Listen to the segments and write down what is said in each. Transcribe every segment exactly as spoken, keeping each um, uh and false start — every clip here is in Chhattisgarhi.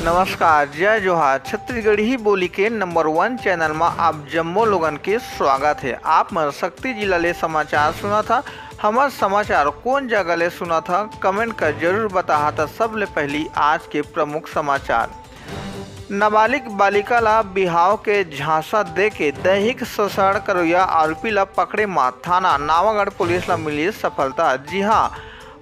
नमस्कार, जय जोहार। छत्तीसगढ़ी बोली के नंबर वन चैनल मा आप जम्मो लोगन के स्वागत हे। आप मन शक्ति जिला ले समाचार सुनत हा। हमर समाचार कोन जगह ले सुनत हा, कमेंट कर जरूर बताहा। त सबले पहली आज के प्रमुख समाचार। नाबालिग बालिका ला बिहाव के झांसा देके दैहिक शोषण करोइया आरोपी ला पकड़े मा थाना नावागढ़ पुलिस ला मिली सफलता। जी हां,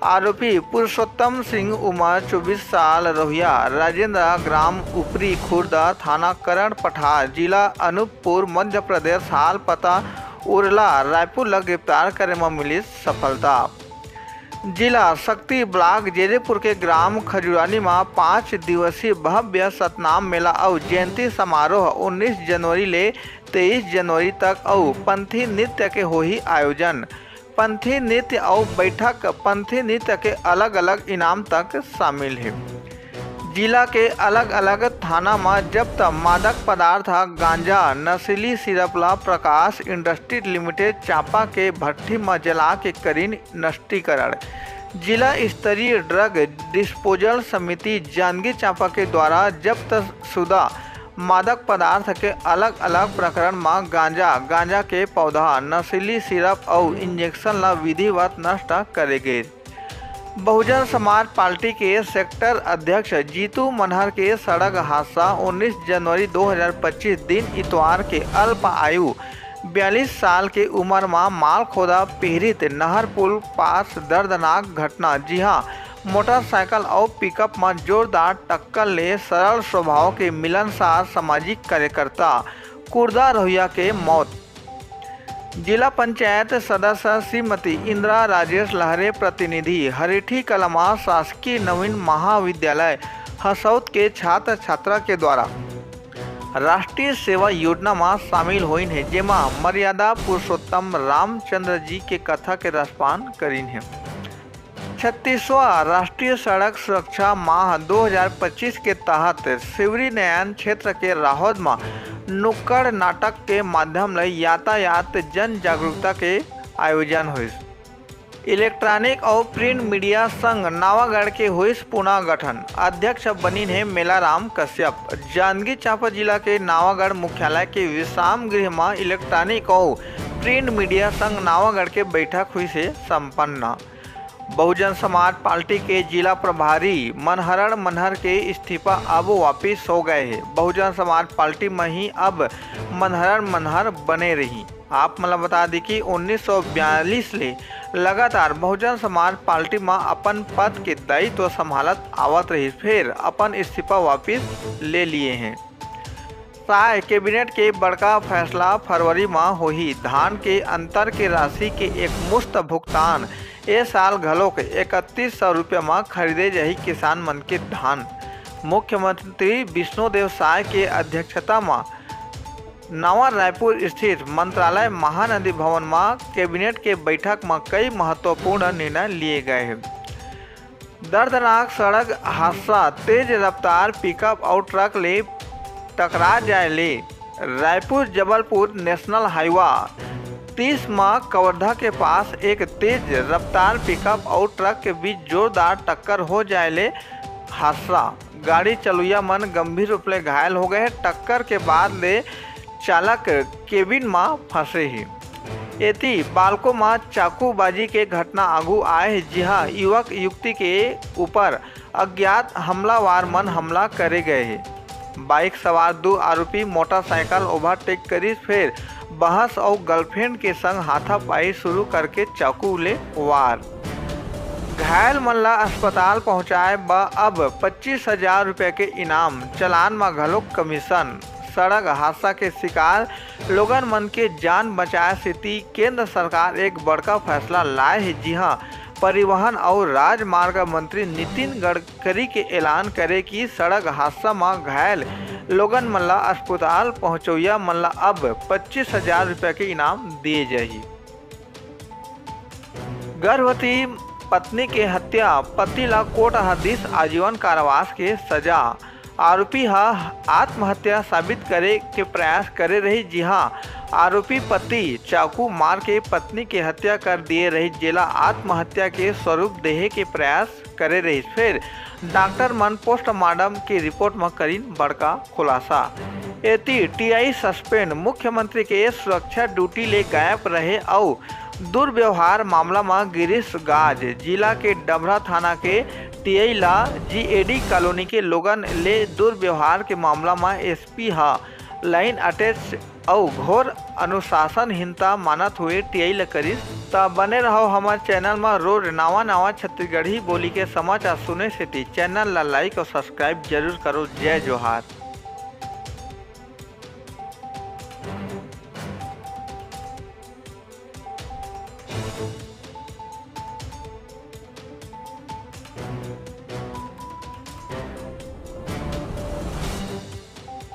आरोपी पुरुषोत्तम सिंह, उमर चौबीस साल, रहुइया राजेंद्र, ग्राम उपरी खुर्दा, थाना करण पठार, जिला अनूपपुर, मध्य प्रदेश, हाल पता उरला रायपुर ला गिरफ्तार करे मा मिली सफलता। जिला शक्ति ब्लॉक जेजेपुर के ग्राम खजुरानी मा पाँच दिवसीय भव्य सतनाम मेला अउ जयंती समारोह उन्नीस जनवरी ले तेईस जनवरी तक अउ पंथी नृत्य के होही आयोजन। पंथी नृत्य अउ बैठक पंथी नृत्य के अलग-अलग इनाम तक शामिल हे। जिला के अलग-अलग थाना म जब्त मादक पदार्थ, गांजा, नशीली सिरप ला प्रकाश इंडस्ट्री लिमिटेड चांपा के भट्ठी म जला के करीन नष्टीकरण। जिला स्तरीय ड्रग डिस्पोजल समिति जांजगीर चांपा के द्वारा जब्त शुदा मादक पदार्थ के अलग-अलग प्रकरण म गांजा, गांजा के पौधा, नशीली सिरप अउ इंजेक्शन ला विधिवत नष्ट करे गे। बहुजन समाज पार्टी के सेक्टर अध्यक्ष जीतू मनहर के सड़क हादसा उन्नीस जनवरी दो हज़ार पच्चीस दिन इतवार के अल्प आयु बयालीस साल के उमर म मालखोदा पीहरित नहर पुल पास दर्दनाक घटना। जी हां, मोटरसाइकिल अउ पिकअप म जोरदार टक्कर ले सरल स्वभाव के मिलनसार सामाजिक कार्यकर्ता कुर्दा रहुइया के मौत। जिला पंचायत सदस्य श्रीमती इंदिरा राजेश लहरे, प्रतिनिधि हरेठी कलमा शासकीय नवीन महाविद्यालय हसौद के छात्र छात्रा के द्वारा राष्ट्रीय सेवा योजना म शामिल होइन हे, जेमा मर्यादा पुरुषोत्तम रामचंद्र जी के कथा के रसपान करिन हे। छत्तीसवां राष्ट्रीय सड़क सुरक्षा माह दो हज़ार पच्चीस के तहत शिवरीनारायण क्षेत्र के राहौद म नुक्कड़ नाटक के माध्यम ले यातायात जन जागरूकता के आयोजन होइस। इलेक्ट्रॉनिक अउ प्रिंट मीडिया संघ नावागढ़ के होइस पुनर्गठन, अध्यक्ष बनिन हे मेलाराम कश्यप। जांजगीर चांपा जिला के नावागढ़ मुख्यालय के विश्राम गृह म इलेक्ट्रॉनिक अउ प्रिंट मीडिया संघ नावागढ़ के बैठक हुई से संपन्न। बहुजन समाज पार्टी के जिला प्रभारी मनहरण मनहर के इस्तीफा अब वापिस हो गए हे। बहुजन समाज पार्टी म ही अब मनहरण मनहर बने रही। आप मन ल बता दी कि उन्नीस सौ बयालीस ले लगातार बहुजन समाज पार्टी म अपन पद के दायित्व संभालत आवत रहिस, फेर अपन इस्तीफा वापिस ले लिए हे। साय, कैबिनेट के बड़का फैसला फरवरी म होही। धान के अंतर के राशि के एकमुश्त भुगतान। ए साल घलोक इकतीस सौ रुपया म खरीदे जाही किसान मन के धान। मुख्यमंत्री विष्णुदेव साय के अध्यक्षता म नवा रायपुर स्थित मंत्रालय महानदी भवन म कैबिनेट के बैठक म कई महत्वपूर्ण निर्णय लिए गए हे। दर्दनाक सड़क हादसा, तेज रफ्तार पिकअप अउ ट्रक ले टकरा जाए ले रायपुर जबलपुर नेशनल हाईवा तीस म कवर्धा के पास एक तेज रफ्तार पिकअप अउ ट्रक के बीच जोरदार टक्कर हो जाए ले हादसा। गाड़ी चलुइया मन गंभीर रूप ले घायल हो गए। टक्कर के बाद ले चालक केबिन म फंसे हे। एती बालको म चाकूबाजी के घटना आगू आए हे, जिहां युवक युवती के ऊपर अज्ञात हमलावर मन हमला करे गए हे। बाइक सवार दू आरोपी मोटरसाइकिल ओवरटेक करिस, फेर बहस अउ गर्लफ्रेंड के संग हाथापाई शुरू करके चाकू ले वार। घायल मन ला अस्पताल पहुंचाए बर अब पच्चीस हजार रुपया के इनाम, चालान म घलोक कमीशन। सड़क हादसा के शिकार लोगन मन के जान बचाए सेती केंद्र सरकार एक बड़का फैसला लाए हे, जिहां परिवहन अउ राजमार्ग मंत्री नितिन गडकरी के ऐलान करे कि सड़क हादसा म घायल लोगन मन ला अस्पताल पहुंचवइया मन ला अब पच्चीस हजार रुपया के इनाम दिए जाही। गर्भवती पत्नी के हत्या, पति ला कोर्ट ह दिस आजीवन कारावास के सजा। आरोपी ह आत्महत्या साबित करे के प्रयास करे रहिस, जिहां आरोपी पति चाकू मार के पत्नी के हत्या कर दिए रहिस, जेला आत्महत्या के स्वरूप देहे के प्रयास करे रहिस। फेर डॉक्टर मन पोस्टमार्टम के रिपोर्ट म करिन बड़का खुलासा। एती टीआई सस्पेंड, मुख्यमंत्री के सुरक्षा ड्यूटी ले गायब रहे अउ दुर्व्यवहार मामला म गिरीश गाज, जिला के डभरा थाना के टीआई ला जीएडी कॉलोनी के लोगन ले दुर्व्यवहार के मामला म एसपी ह लाइन अटैच अउ घोर अनुशासनहीनता मानत हुए टीआई ल करिस। त बने रहो हमर चैनल म, रोज नवा नवा छत्तीसगढ़ी बोली के समाचार सुने सेती चैनल ल लाइक अउ सब्सक्राइब जरूर करो। जय जोहार।